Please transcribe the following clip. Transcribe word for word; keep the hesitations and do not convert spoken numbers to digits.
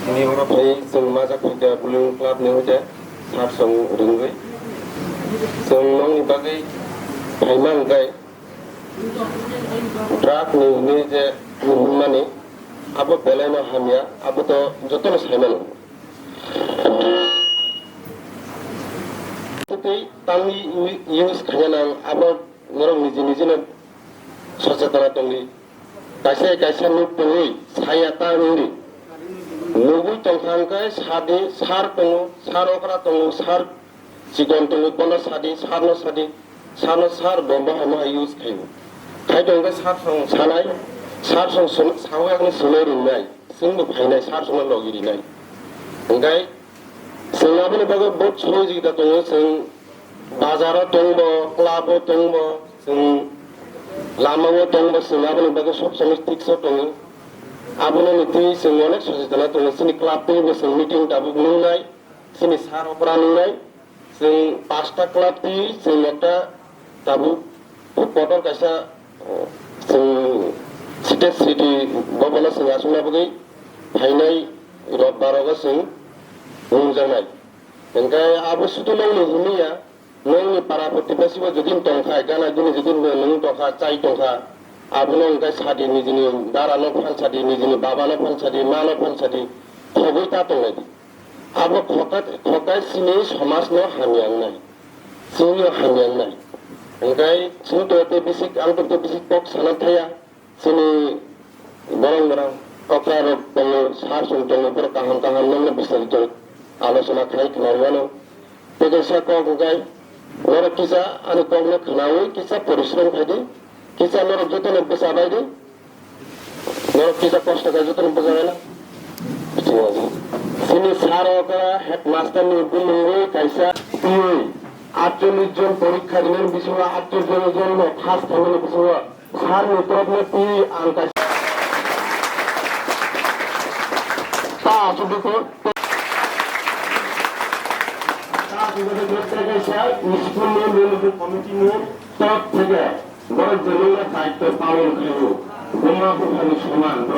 Tini oro phai chwng majak phaikha Bullying Club ni hoite sir song ringwi. Chwng nokni bagwi phaima hwnkhe drug ni hwnwi je hwnmani abo belaino hamya, abo to jotono saimano. Tei tamni use khaina nang abo norok niji nijino sochetono tongdi. Kaisa kaisa nuk tongwi saya ta wngdi. Nugwi tongkha hwnkhe sadi, sir tongo, sir okra tongo, sir chikon tongo, bono sadi, sir no sadi, sir no sir bo bahai no hai use khaio. Khai tongkhe sir song sanai, sir song sun-, sao yakni sunai ringnai, chwngbo phainai, sir songno logi rinai. Hwnkhe chwng aboni bagwi bohut sohojogita tongo, chwng bazaro tongbo, club o tongbo, chwng lamao tongbo, chwng aboni bagwi sob somoi thik se tongo. Abono nitwi chwng onek sochetono tongo, chini club twibo chwng meeting tabuk nungnai, chini sir okra nungnai, chwng pasta club twi chwng ekta tabuk kotor kaisa, chwng state city bobono chwng achukna bagwi phainai rotbar rogo chwng nungjaknai. Hwnkhe abo sudu nokni hwnwi ya, nokni para protibesibo jodi tongkha, gana gini jodi nwng tongkha, chai tongkha, abono hwnkhe sadi nijini dara no phan sadi, nijini baba no phan sadi, ma no phan sadi, khogwi ta tonglaidi. Abo khoka-, khokai chini somaj no hamya wngnai, chini no hamya wngnai. Hwnkhe chwng to tei bisik, ang to tei bisik kok sana thaya. Chini borok borok okra rok tongo, sir song tongo, borok kaham kaham nokno bisari tong, alochona khai khwnarwano. Tei kaisa kok hwnkhe norok kisa ani kokno khwnawi kisa porishrom khaidi, kisa norok jotono bwcha baidi, norok kisa kosto khai jotono bwcha baina. Chini sir okra headmaster ni bumungwi kaisa twiwi atchollish jon porikha rinani bisingo atchollish jon no pass khaimani bisingo Sir ni torop no twi ang kaisa ta aswk dukho. Ta aswk dukho kaisa school ni management committee ni torop theke borok je nungna daityo palon khlaio, buma bupha ni soman.